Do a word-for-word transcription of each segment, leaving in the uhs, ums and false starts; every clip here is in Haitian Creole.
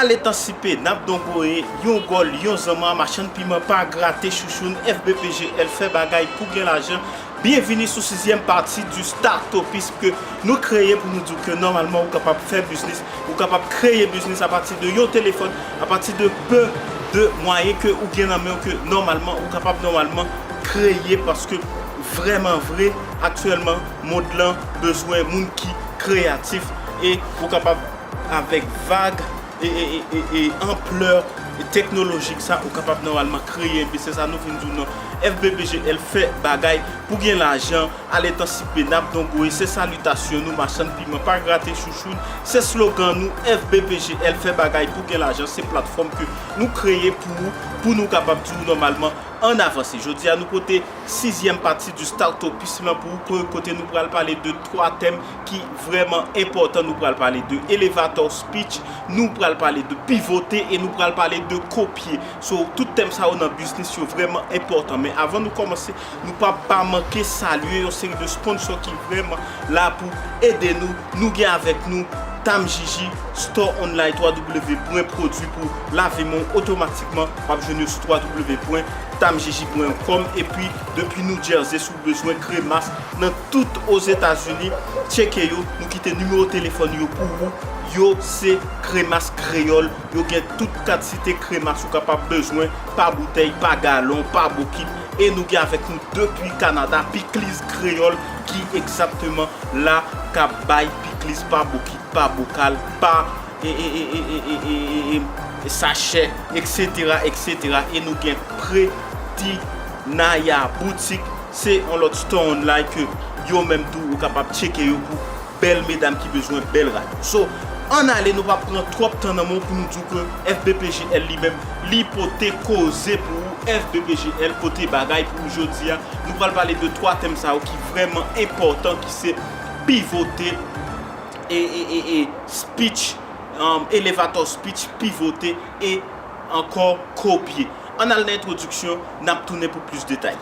Aletan sipe, n ap dongoye, yon gòl, yon zanman, machann piman pa grate chouchoun, F B P G L fè bagay pou gen lajan. Byenvini sou sizyèm pati di Startopis ke nou kreye pou nou di w ke nòmalman ou kapab fè biznis, ou kapab kreye biznis apati de yon telefòn, apati de pe de mwayen ke ou gen nan men w ke nòmalman ou kapab nòmalman kreye paske vrèman vre, aktyèlman, mond lan bezwen moun ki kreyatif e ou kapab avèk vag e, e, e, e, e anplè teknolojik sa, ou kapab nòmalman kreye yon biznis. Sa nou vin di w nan F B P G L fè bagay pou gen lajan, aletan sipe n ap dongoye, se salitasyon nou, machann piman pa grate chouchoun, se slogan nou, F B P G L fè bagay pou gen lajan, se platfòm ke nou kreye pou ou, pou nou kapab di w nòmalman ann avanse. Jodi a, nou pote sizyèm pati di Startopis lan pou ou, ko-, kote nou pral pale de twa tèm ki vrèman enpòtan. Nou pral pale de elevator speech, nou pral pale de pivote e nou pral pale de kopye. So, tout tèm sa yo nan biznis yo vrèman enpòtan. Men avan nou kòmanse, nou pa pa manke salye yon seri de sponsor ki vrèman la pou ede nou. Nou gen avèk nou Tamjiji Store Online, w w w pwen pwodui pou lave men w otomatikman. W ap jwenn yo sou w w w pwen tamjiji pwen kòm. Epi, depi New Jersey, si w bezwen kremas nan tout Ozetazini, tcheke yo. Nou kite nimewo telefòn yo pou ou. Yo se kremas kreyòl. Yo gen tout kantite kremas ou kapab bezwen, pa boutèy, pa galon, pa bokit. E nou gen avèk nou depi Kanada, Pikliz Kreyòl, ki egzakteman la k ap bay pikliz pa bokit, pa bokal, pa e, e, e, e, e, e, e, e, sachè, et cetera, et cetera. E nou gen Preti Naya Boutique, se yon lòt store online ke yo menm tou ou kapab tcheke yo pou bèl medam ki bezwen bèl rad. So, ann ale, nou p ap pran twòp tan nan men w pou nou di w ke F B P G L li menm, li pote koze pou ou, F B P G L pote bagay pou ou jodi a. Nou pral pale de twa tèm sa yo ki vrèman enpòtan, ki se pivote, e, e, e, e speech, um, elevator speech, pivote e ankò kopye. Ann al nan entwodiksyon, n ap tounen pou plis detay.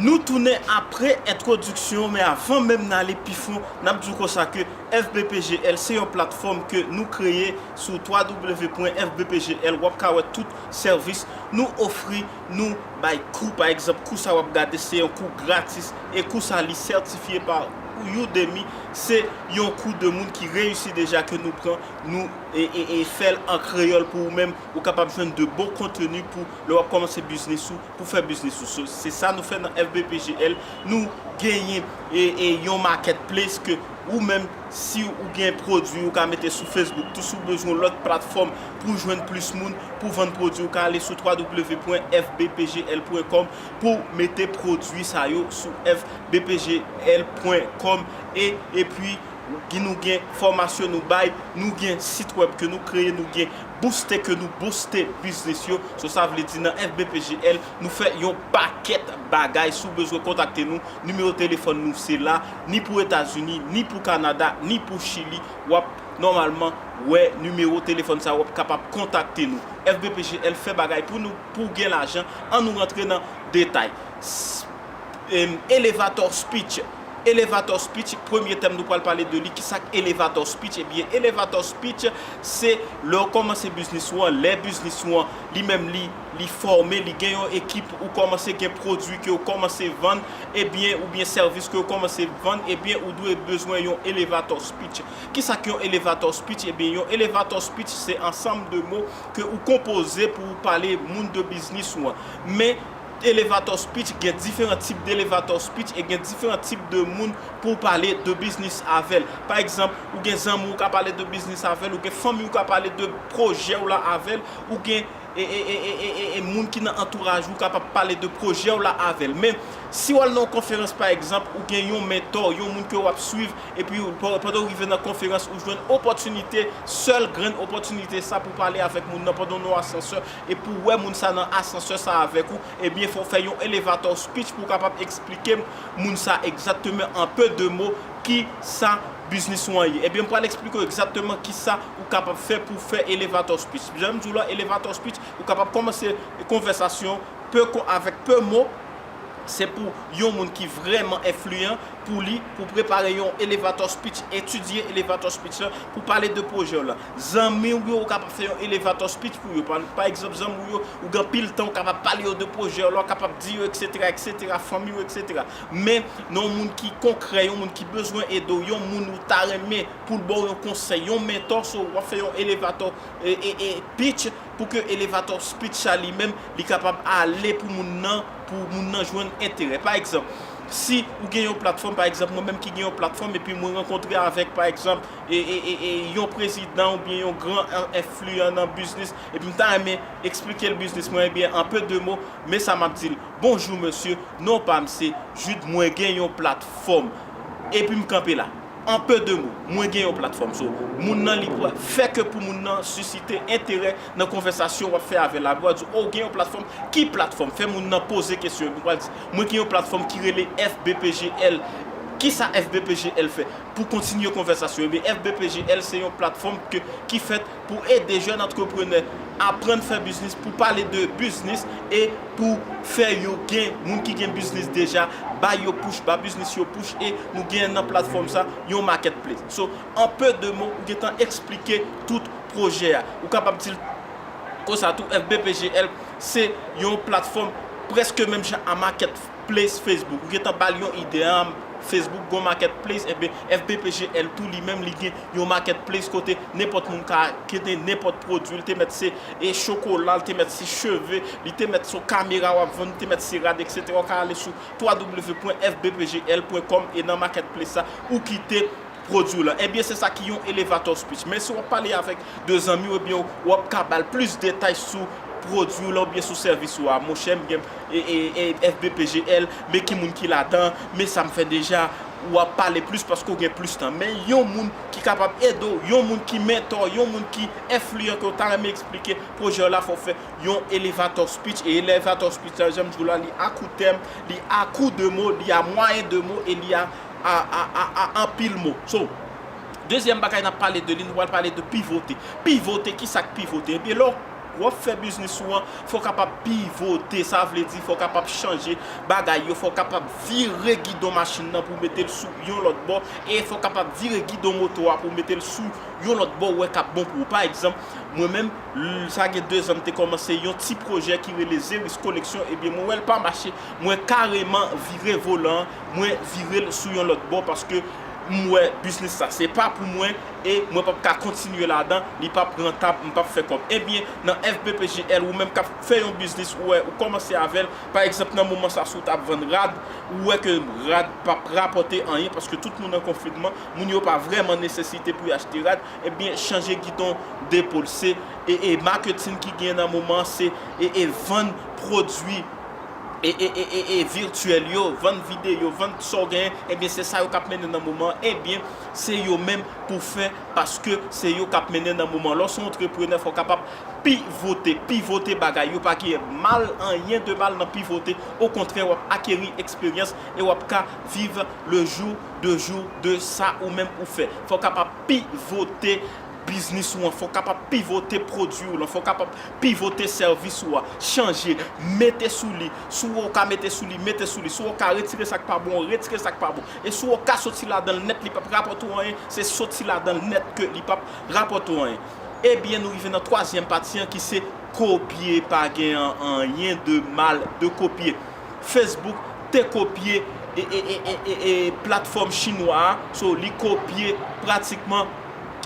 Nou tounen apre entwodiksyon, men avan menm n ale pi fon, n ap di w konsa ke F B P G L se yon platfòm ke nou kreye sou w w w pwen F B P G L. W ap ka wè tout sèvis nou ofri, nou bay kou. Pa egzanp, kou sa w ap gade se yon kou gratis, e kou sa li sètifye pa Udemy, se yon kou de moun ki reyisi deja ke nou pran, nou e, e, e fè l an kreyòl pou ou menm, ou kapab jwenn de bon konteni pou lè w ap kòmanse biznis ou, pou fè biznis ou. So, se sa nou fè nan F B P G L. Nou genyen e, e yon marketplace ke ou menm, si ou gen pwodui ou ka mete sou Facebook, tou si w bezwen lòt platfòm pou jwenn plis moun, pou vann pwodui, ou ka ale sou w w w pwen F B P G L pwen com pou mete pwodui sa yo sou F B P G L pwen com. E, epi, Gen, nou gen fòmasyon nou bay, nou gen sit wèb ke nou kreye, nou gen booste ke nou booste biznis yo. So, sa vle di nan F B P G L, nou fè yon pakèt bagay. Si w bezwen kontakte nou, nimewo telefòn nou se la, ni pou Etazini, ni pou Kanada, ni pou Chili. W ap nòmalman wè nimewo telefòn sa, w ap kapab kontakte nou. F B P G L fè bagay pou nou, pou w gen lajan. Ann nou rantre nan detay. S-, em, elevator speech. Elevator speech, premye tèm nou pral pale de li. Kisa k elevator speech? Ebyen, elevator speech, se lè w kòmanse biznis ou an, lè biznis ou an, li menm li, li fòme, li gen yon ekip, ou kòmanse gen pwodui ke w kòmanse vann, ebyen, oubyen sèvis ke w kòmanse vann, ebyen, ou dwe bezwen yon elevator speech. Kisa k yon elevator speech? Ebyen, yon elevator speech, se ansanm de mo ke ou konpoze pou ou pale moun de biznis ou an. Men, elevator speech, gen diferan tip de elevator speech e gen diferan tip de moun pou w pale de biznis avè l. Pa egzanp, ou gen zanmi w ka pale de biznis avè l, ou gen fanmi w ka pale de pwojè w la avè l, ou gen e, e, e, e, e, e, e moun ki nan antouraj ou kapab pale de pwojè w la avè l. Men, si w al nan yon konferans, pa egzanp, ou gen yon mentò, yon moun ke w ap swiv, epi w, pa- pandan w rive nan konferans, ou jwenn opòtinite, sèl grenn opòtinite sa pou pale avèk moun nan pandan w nan asansè, epi w wè moun sa nan asansè sa avèk ou, ebyen, fò w fè yon elevator speech pou w kapab eksplike moun sa egzakteman an pe de mo ki sa biznis ou an ye. Ebyen, m pral eksplike w egzakteman ki sa ou kapab fè pou fè elevator speech. Jan m di w la, elevator speech, ou kapab kòmanse konvèsasyon pe ko- avèk pe mo. Se pou yon moun ki vrèman enfliyan pou li, pou prepare yon elevator speech, etidye elevator speech la, pou pale de pwojè w la. Zanmi w yo, ou kapab fè yon elevator speech pou yo. Pa, pa egzanp, zanmi w yo, ou gen anpil tan, ou kapab pale yo de pwojè w la, ou kapab di yo, etsetera, etsetera, fanmi w, etsetera. Men, nan yon moun ki konkrè, yon moun ki bezwen ede w, yon moun ou ta renmen pou l ba w yon konsèy, yon mentò, so w ap fè yon elevator e, e, e, pitch pou ke elevator speech sa li menm, li kapab ale pou moun nan, pou moun nan jwenn enterè. Pa egzanp, si ou gen yon platfòm, pa egzanp, mwen menm ki gen yon platfòm, epi mwen rankontre avèk, pa egzanp, e, e, e, e, yon prezidan oubyen yon gran en- enfliyan nan biznis, epi m ta renmen eksplike l biznis mwen, ebyen, an pe de mo, men sa m ap di l, bonjou mesye, non pa m se Jude, mwen gen yon platfòm, epi m kanpe la. An pe de mo, mwen gen yon platfòm. So, moun nan li pral fè ke pou moun nan sisite enterè nan konvèsasyon w ap fè avè l la. Li pral di, o, w gen yon platfòm, ki platfòm? Fè moun nan poze kesyon. Li pral di, mwen gen yon platfòm ki rele F B P G L. Kisa F B P G L fè? Pou kontinye konvèsasyon, ebyen, F B P G L se yon platfòm ke, ki fèt pou ede jèn antreprenè aprann fè biznis, pou pale de biznis e pou fè yo gen, moun ki gen biznis deja, ba yo push, ba biznis yo push, e nou gen nan platfòm sa yon marketplace. So, an pe de mo, ou gentan eksplike tout pwojè a. Ou kapab di l konsa tou, F B P G L se yon platfòm prèske menm jan a marketplace Facebook. Ou gentan ba l yon ide, an, Facebook gon marketplace, ebyen, F B P G L tou li menm li gen yon marketplace kote nenpòt moun ka kite nenpòt pwodui, li te mèt se e chokola, li te mèt se cheve, li te mèt se yon kamera w ap vann, li te mèt se rad, etsetera. Ou ka ale sou w w w pwen F B P G L pwen com e nan marketplace sa, ou kite pwodui w lan. Ebyen, se sa ki yon elevator speech. Men si w ap pale avèk de zanmi w, ebyen, w ap ka ba l plis detay sou pwodui w lan oubyen sou sèvis ou a. Monchè, m gen e, e, e, F B P G L, men ki moun ki ladan, men sa m fè deja, w ap pale plis paske w gen plis tan. Men yon moun ki kapab ede w, yon moun ki mentò, yon moun ki enfliyan ke w ta renmen eksplike pwojè w la, fò w fè yon elevator speech. E elevator speech la, jan m di w la, li a kou tèm, li a kou de mo, li a mwayen de mo, e li a, a, a, a, a anpil mo. So, dezyèm bagay n ap pale de li, nou pral pale de pivote. Pivote, kisa k pivote? Ebyen, lè w ap fè biznis ou an, fò w kapab pivote. Sa vle di, fò w kapab chanje bagay yo, fò w kapab vire gidon machin nan pou w mete l sou yon lòt bò, e fò w kapab vire gidon moto a pou w mete l sou yon lòt bò ou wè k ap bon pou ou. Pa egzanp, mwen menm, l- sa gen dezan m te kòmanse yon ti pwojè ki rele Zeris Koleksyon, ebyen, mwen wè l pa mache, mwen kareman vire volan an, mwen vire l sou yon lòt bò paske m wè biznis sa se pa pou mwen e mwen p ap ka kontinye ladan, li p ap rantab, m p ap fè kòb. Ebyen, nan F B P G L, ou menm k ap fè yon biznis, ou wè, ou kòmanse avè l, pa egzanp, nan moman sa, si w t ap vann rad, ou wè ke rad p ap rapòte anyen paske tout moun an konfinman, moun yo pa vrèman nesesite pou y achte rad, ebyen, chanje gidon depolse e, e maketin ki gen nan moman an, se e, e vann pwodui e, e, e, e, e vityèl yo, vann videyo, vann sa w genyen, ebyen, se sa yo k ap mennen nan moman an, ebyen, se yo menm pou fè, paske se yo k ap mennen nan moman an. Lè w se yon antreprenè, fò w kapab pivote, pivote bagay yo, pa gen mal, anyen de mal nan pivote, okontrè, w ap akeri eksperyans e w ap ka viv le jour de jour de sa ou menm ou fè. Fò w kapab pivote biznis ou an, fò w kapab pivote pwodui w lan, fò w kapab pivote sèvis ou a, chanje, mete sou li. Si w ka mete sou li, mete sou li. Si w ka retire sa k pa bon, retire sa k pa bon. E si w ka soti ladan l nèt, li p ap rapòte w anyen, se soti ladan l nèt ke li p ap rapòte w anyen. Ebyen, nou rive nan twazyèm pati an ki se kopye, pa gen an- anyen de mal de kopye. Facebook te kopye e, e, e, e, e, e platfòm chinwa a, so li kopye pratikman,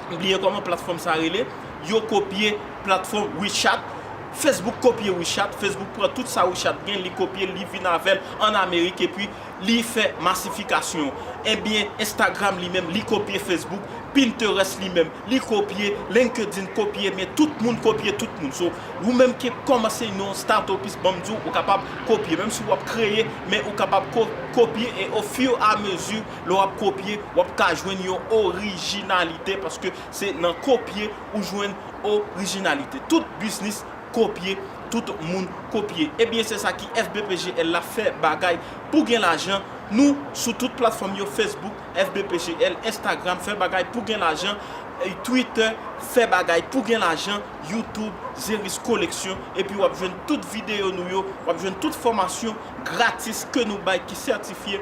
m bliye kòman platfòm sa rele, yo kopye platfòm WeChat. Facebook kopye WeChat, Facebook pran tout sa WeChat gen, li kopye, li vin avè l ann Amerik, epi li fè masifikasyon. Ebyen, Instagram li menm, li kopye Facebook, Pinterest li menm, li kopye, LinkedIn kopye, men tout moun kopye tout moun. So, ou menm ki kòmanse yon startupist, ban m di w, ou kapab kopye. Menm si w ap kreye, men ou kapab ko- kopye, e au fur et à mesure, lè w ap kopye, w ap ka jwenn yon orijinalite, paske se nan kopye ou jwenn orijinalite. Tout biznis kopye, tout moun kopye. Ebyen, se sa ki F B P G L la, fè bagay pou gen lajan. Nou sou tout platfòm yo, Facebook, F B P G L, Instagram, fè bagay pou gen lajan, e Twitter, fè bagay pou gen lajan, YouTube, Zeris Koleksyon, epi w ap jwenn tout videyo nou yo, w ap jwenn tout fòmasyon gratis ke nou bay ki sètifye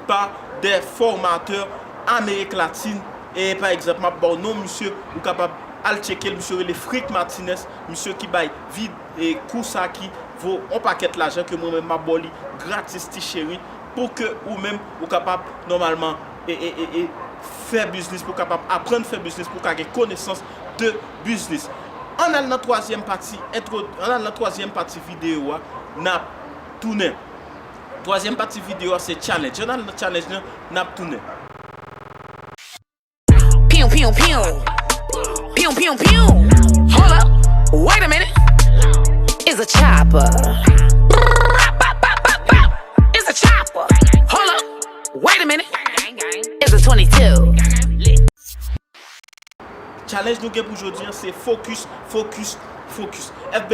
pa de fòmatè Amerik Latin. E pa egzanp, m ap ba w non misye, ou kapab al tcheke l, misye rele Frick Martinez, misye ki bay vid- e kou sa ki vo on pakèt lajan ke mwen menm m ap ba w li gratis, ti cheri, pou ke ou menm ou kapab nòmalman e, e, e, e fè biznis, pou w kapab aprann fè biznis, pou w ka gen konesans de biznis. Ann al nan twazyèm pati entwo, ann al nan twazyèm pati videyo a, n ap tounen. Twazyèm pati videyo a se challenge. Ann al nan challenge lan, n ap tounen. Pew, pew, pew. Pew, pew, pew. Hold up. Wait a minute. It's a chopper. It's a chopper. Hold up. Wait a minute. It's a twenty-two. Challenge nou gen pou jodi an se focus, focus, focus. F B